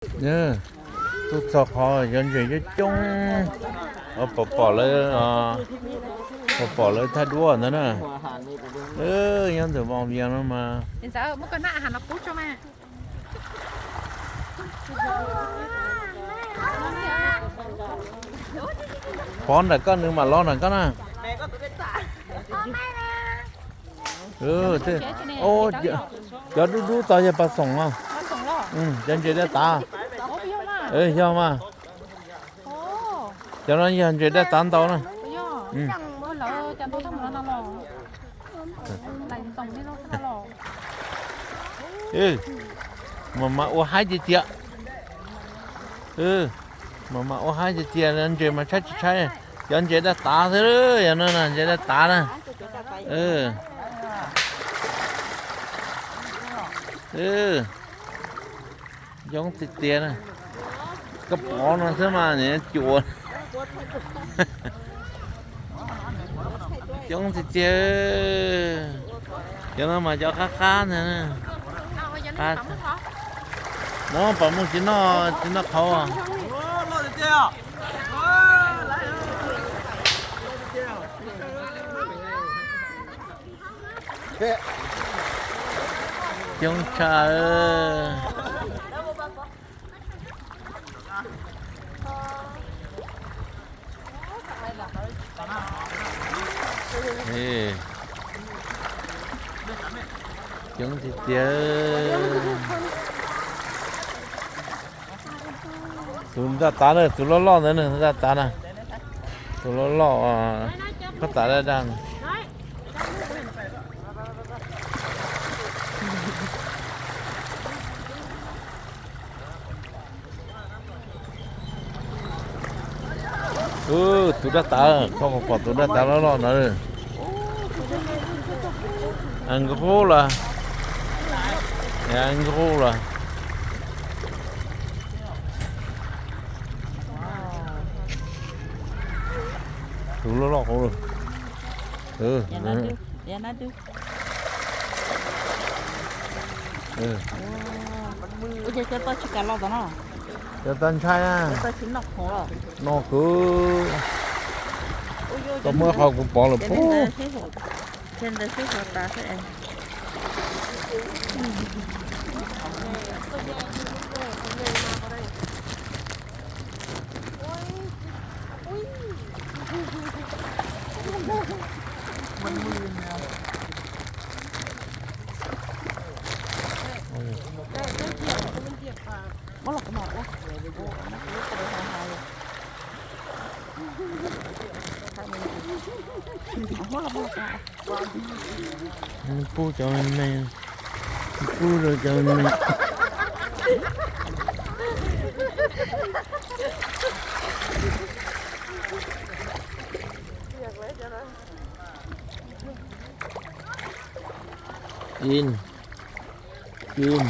Tuaj txog qhov cov ntses coob coob, pom pom lawv, pom pom lawv thaij duab ntawd na. Nyob ntawm Vos Vias no mas. Pov nram koj nws mam los nram koj na. Cov dub dub tod yog pas xoom no. Cov ntses daj tav. Yog mas. Cov no yog ntses daj tav ntau na. Mas mas ua haib tiag tiag. Mas mas ua haib tiag tiag, ntses mas tshaib tsis tshaib. Cov ntses daj tav xwb, yog no ntses daj tav na. Coob tiag tiag na. Koj pov no xwb mas cuam. Coob tiag tiag. Cov no mas cov qab qab ntag. No pas mus tsis noj, tsis noj qhauv. Coob tshaj. Coob tiag tiag. Tus daj tav na, tus loj loj ntawd na, daj tav na. Tus loj loj, phab tav daj daj na. Tus daj tav, koj puas pom tus daj tav loj loj ntawd? Nqub lawm, nqub lawm. Tus loj loj hauv lawm. Cov tag ntshai na. Noj kuv, koj muab qhov kuv pov lawm pub. Pub cov me, pub rau cov me. In, kin,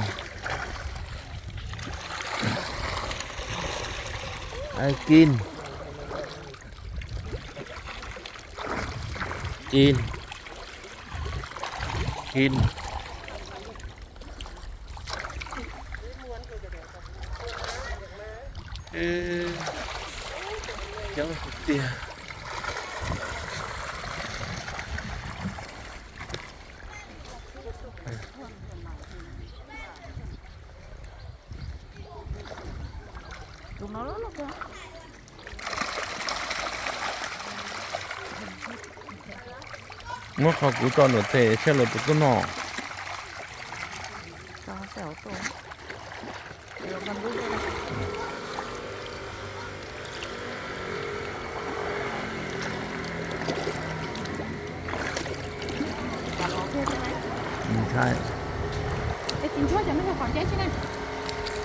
ai kin, in, kin. Coob tiag. Muab qhov kuv tso ntawm tes saib lawv puas tuaj noj.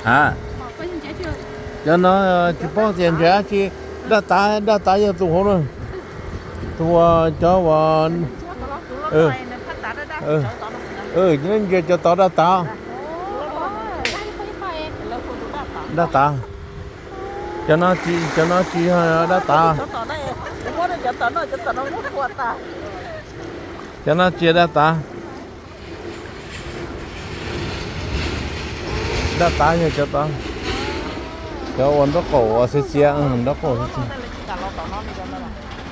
Ha, cov no tsis paub tias ntses dab tsi, daj tav, daj tav yog tus hauv na, tus uas cov uas, ntses cov tod daj tav, daj tav, cov no tsis, cov no tsis yog daj tav, cov no tsis yog daj tav. Daj tav yog cov tod. Cov ua nraub qaum xiav xiav, nraub qaum xiav xiav.